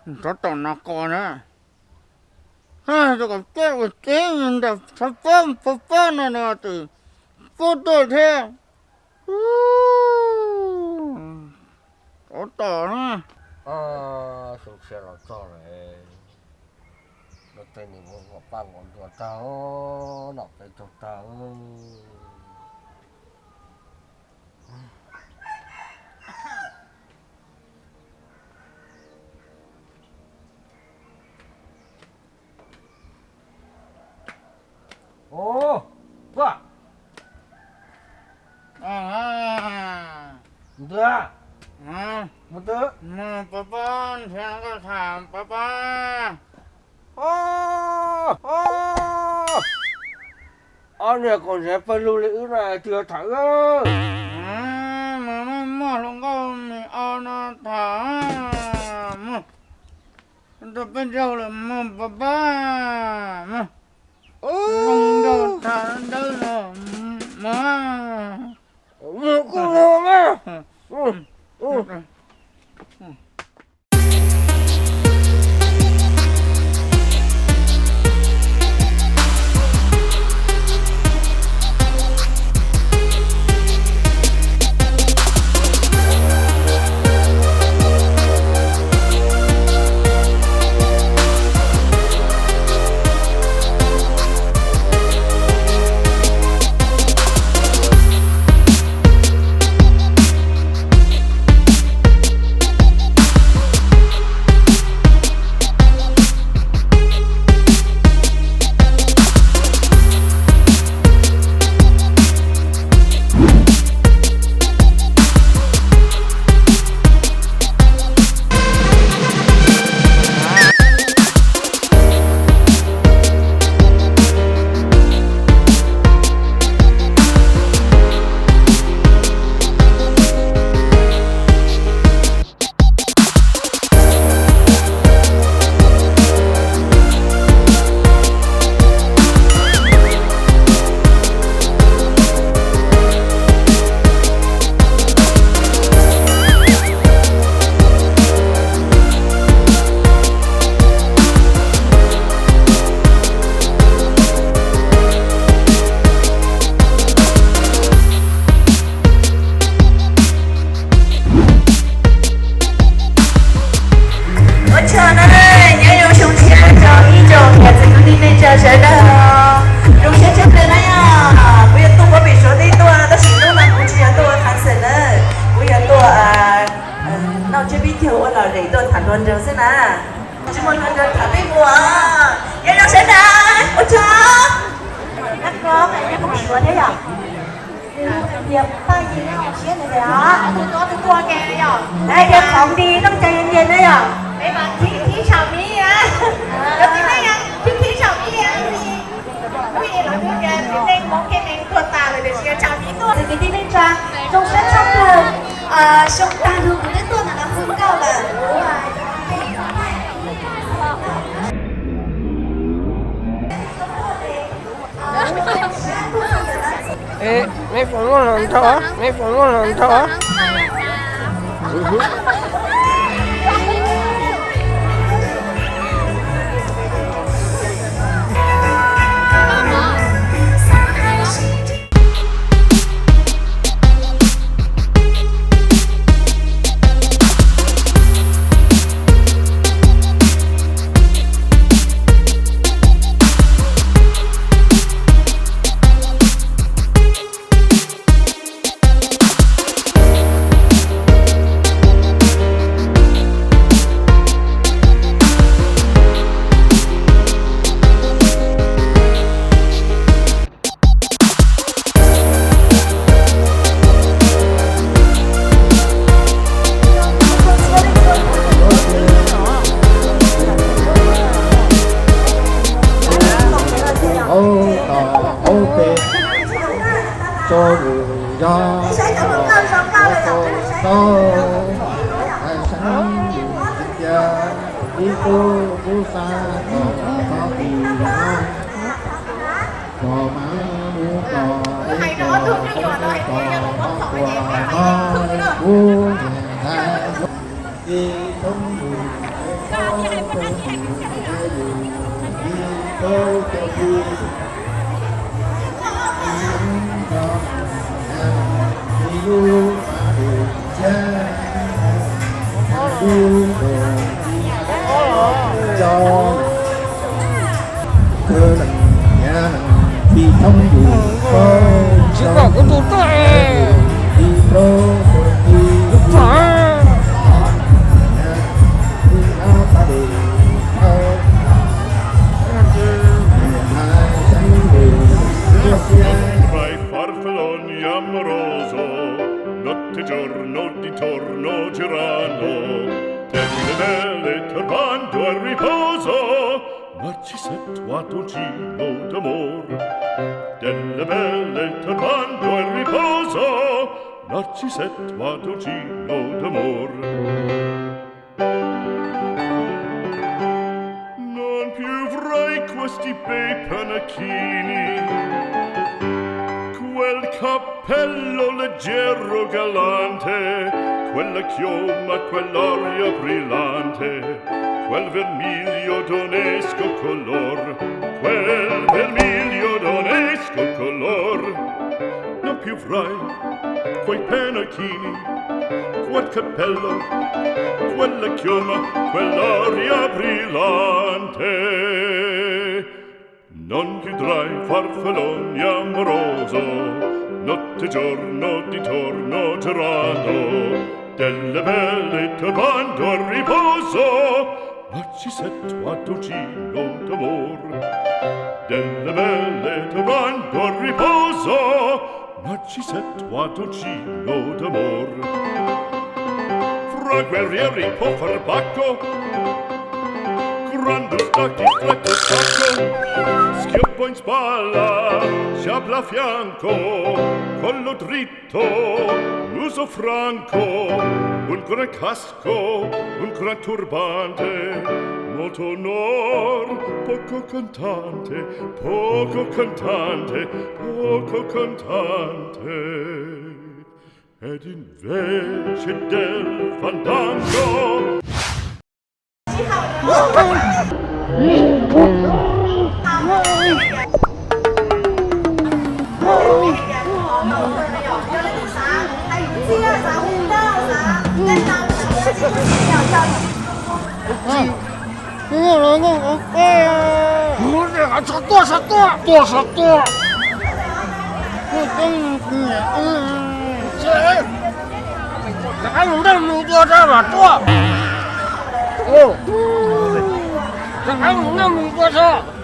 Tsov tom no qos na, rau kom coj ua tsev nram tshav pob pov pob no no tus pub tuaj thiab. Tsov tom na. Xyoo tshiab los txog lawm, luag tej nws muab nqos paj nqos ntuas tag, nom peb raug tag. Ntawd, mus twb, mus pab pab nrhiav nkauj tham pab pab. Ob niag koom nrhiav pawg lug li wb no twg tham wb? Mus muaj hluas nkauj me o no tham, mus rau peb zaug lawm mus pab pab, mus. Zoo nkauj tham dawb no, mus. Mus kuj mus mas. Ua tsaug na, nyob zoo xyoo tshiab rau ib tsoom niam txiv kwv tij neej tsa sawv daws. Zoo siab tshaj plaws na yom, kuv yog tuaj pab pem Suav teb tuaj tab sis hnub no kuv tsis yog tuaj ua khaj xeem na, kuv yog tuaj noj tsiab pib caug ua lom zem tuaj tham hluas nraug xwb na. Tsis muaj hluas nraug tham peb mus os. Nyob zoo sawv daws, ua tsaug. Nab ko hais tias Hmoob Suav thiab yom? Tias Paj Yig nyob hauv siab ntawd tias, tus tuaj tus tuaj ke yom? Hais tias qhov nti noj cai nti na yom? Peb mas thib thib tshav mib, cov txiv neej thib thib tshav mib. Kuj yog los hnub tias txiv neej Hmoob kev neeg tuag tas lawm tiam sis tshav mib tuaj. Txiv kwv tij neej tsa, zoo siab tshaj plaws, xyoo tag nrho kuv twb tuaj ntawm no hu nkauj lawm. Meb puas muaj hluas nraug? Meb puas muaj hluas nraug? Hauv tom hauv pes tso lus yog tau hais sab lus tias ib tug tub sab tom no tis no kom mas mus kom ib tug tub sab tom no tua no kuv niam hais ib tug lus es Tsis kom kuv tus tuaj. Far fallon y amoroso, notte e giorno, dintorno girando, delle belle turbando a riposo, Narcisetto ad un giro d'amor. Delle belle turbando a riposo, Narcisetto ad un giro d'amor. Non più avrai questi bei panacchini, quel cappello leggero galante, quella chioma, quell'aria brillante, quel vermiglio d'onesco color, quel vermiglio d'onesco color. Non più avrai quei panacchini, quel cappello, quella chioma, quell'aria brillante. Non più avrai farfalloni amoroso, notte e giorno dintorno girando, delle belle turbando a riposo, Narcisetto ad un giro d'amor. Delle belle turbando a riposo, Narcisetto ad un giro d'amor. Fra guerrieri può far bacco, grandi stacchi stretto sacco, schioppo in spalla, sciabola a fianco, collo dritto, muso franco, un gran casco, un gran turbante, molto onor, poco cantante, poco cantante, poco cantante. Ed invece del fandango. Tuaj sab tuaj, tuaj sab tuaj. Rov qab mus nrog mus dua tso mam tuaj. Rov qab mus nrog mus dua tso.